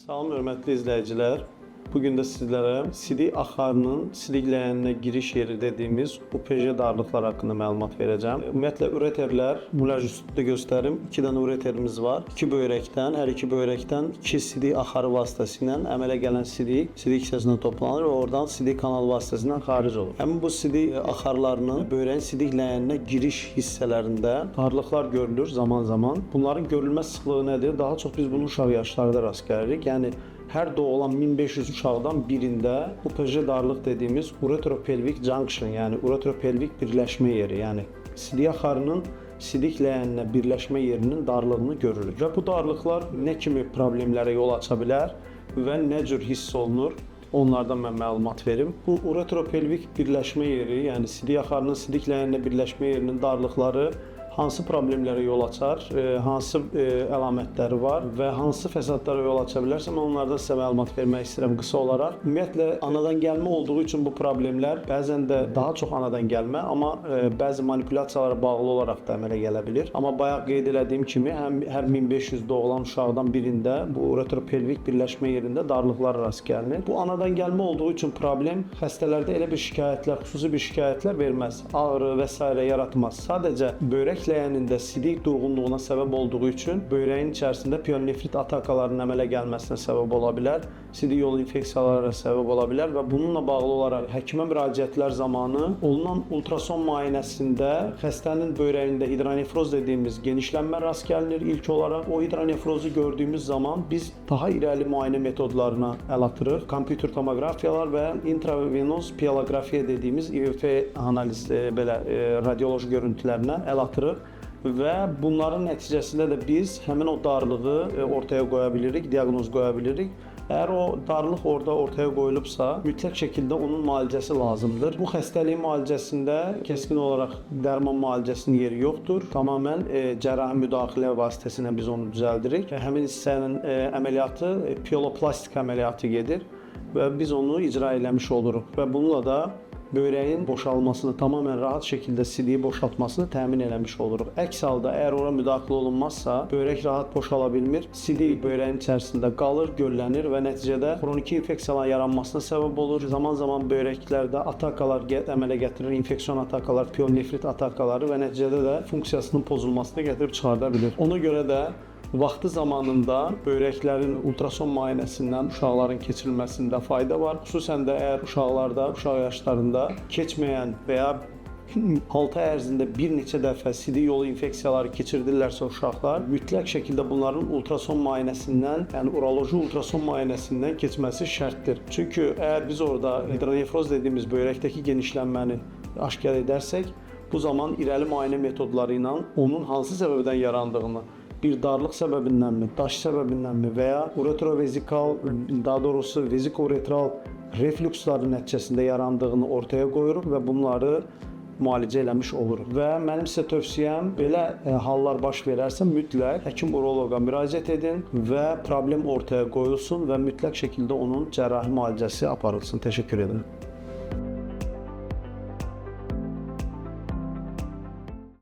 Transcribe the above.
Salam, hörmətli izləyicilər. Bu gün də sizlərə sidik axarının sidik ləyəninə giriş yeri dediyimiz UPJ darlıqlar haqqında məlumat verəcəm. Ümumiyyətlə ureterlər, mulaj üstündə göstərim, 2 dənə ureterimiz var. İki böyrəkdən, hər iki böyrəkdən iki sidik axarı vasitəsilə əmələ gələn sidik sidik hissəsinə toplanır və oradan sidik kanalı vasitəsilə xaric olur. Həmin bu sidik axarlarının böyrəyin sidik ləyəninə giriş hissələrində darlıqlar görülür zaman-zaman. Bunların görülmə sıxlığı nədir? Daha çox biz bunu uşaq yaşlarda rast gəlirik. Yəni hər doğulan 1500 uşaqdan birində UPJ darlıq dediyimiz uretropelvik junction, yəni uretropelvik birləşmə yeri, yəni sidik axarının sidik ləyəninə birləşmə yerinin darlığını görürük. Və bu darlıqlar nə kimi problemlərə yol aça bilər və nə cür hiss olunur? Onlardan mən məlumat verim. Bu uretropelvik birləşmə yeri, yəni sidik axarının sidik ləyəninə birləşmə yerinin darlıqları hansı problemlərə yol açar, hansı əlamətləri var və hansı fəsadlara yol aça bilərsə, mən onlardan sizə məlumat vermək istəyirəm qısa olaraq. Ümumiyyətlə anadan gəlmə olduğu üçün bu problemlər bəzən də daha çox anadan gəlmə, amma bəzi manipulyasiyalara bağlı olaraq da əmələ gələ bilir. Amma bayaq qeyd elədiyim kimi həm hər 1500 doğulan uşaqdan birində bu uretropelvik birləşmə yerində darlıqlar rast gəlinir. Bu anadan gəlmə olduğu üçün problem xəstələrdə elə bir şikayətlər, xüsusi bir şikayətlər verməz. Ağrı və s. yaratmaz. Sadəcə böyrək ləyənində sidik durğunluğuna səbəb olduğu üçün böyrəyin içərisində piyelonefrit atakalarının əmələ gəlməsinə səbəb ola bilər, sidik yolu infeksiyalara səbəb ola bilər və bununla bağlı olaraq həkimə müraciətlər zamanı olunan ultrason müayinəsində xəstənin böyrəyində hidronefroz dediyimiz genişlənmə rast gəlinir ilk olaraq. O hidronefrozu gördüyümüz zaman biz daha irəli müayinə metodlarına əl atırıq. Kompüter tomoqrafiyalar və intravenoz piyeloqrafiya dediyimiz IVF analiz belə radioloji görüntülərinə əl atırıq və bunların nəticəsində də biz həmin o darlığı ortaya qoya bilirik, diaqnoz qoya bilirik. Əgər o darlıq orada ortaya qoyulubsa, mütləq şəkildə onun müalicəsi lazımdır. Bu xəstəliyin müalicəsində kəskin olaraq dərman müalicəsinin yeri yoxdur. Tamamilə cərrahi müdaxilə vasitəsilə biz onu düzəldirik. Həmin hissənin əməliyyatı piyeloplastik əməliyyatı gedir və biz onu icra eləmiş oluruq və bununla da böyrəyin boşalmasını, tamamilə rahat şəkildə sidiyi boşaltmasını təmin eləmiş oluruq. Əks halda əgər ora müdaxilə olunmazsa, böyrək rahat boşala bilmir, sidik böyrəyin içərisində qalır, göllənir və nəticədə xroniki infeksiyaların yaranmasına səbəb olur. Zaman-zaman böyrəklərdə atakalar əmələ gətirir, infeksion atakalar, piyelonefrit atakaları və nəticədə də funksiyasının pozulmasına gətirib çıxarda bilir. Ona görə də vaxtı zamanında böyrəklərin ultrason müayinəsindən uşaqların keçirilməsində fayda var. Xüsusən də əgər uşaqlarda, uşaq yaşlarında keçməyən və ya 6 ay ərzində bir neçə dəfə sidik yolu infeksiyaları keçirdirlərsə uşaqlar, mütləq şəkildə bunların ultrason müayinəsindən, yəni uroloji ultrason müayinəsindən keçməsi şərtdir. Çünki əgər biz orada hidronefroz dediyimiz böyrəkdəki genişlənməni aşkar edərsək, bu zaman irəli müayinə metodları ilə onun hansı səbəbdən yarandığını, bir darlıq səbəbindənmi, daş səbəbindənmi və ya uretrovezikal, daha doğrusu vezikouretral reflüksların nəticəsində yarandığını ortaya qoyuruq və bunları müalicə eləmiş oluruq. Və mənim sizə tövsiyəm, belə hallar baş verərsə mütləq həkim uroloqa müraciət edin və problem ortaya qoyulsun və mütləq şəkildə onun cərrahi müalicəsi aparılsın. Təşəkkür edirəm.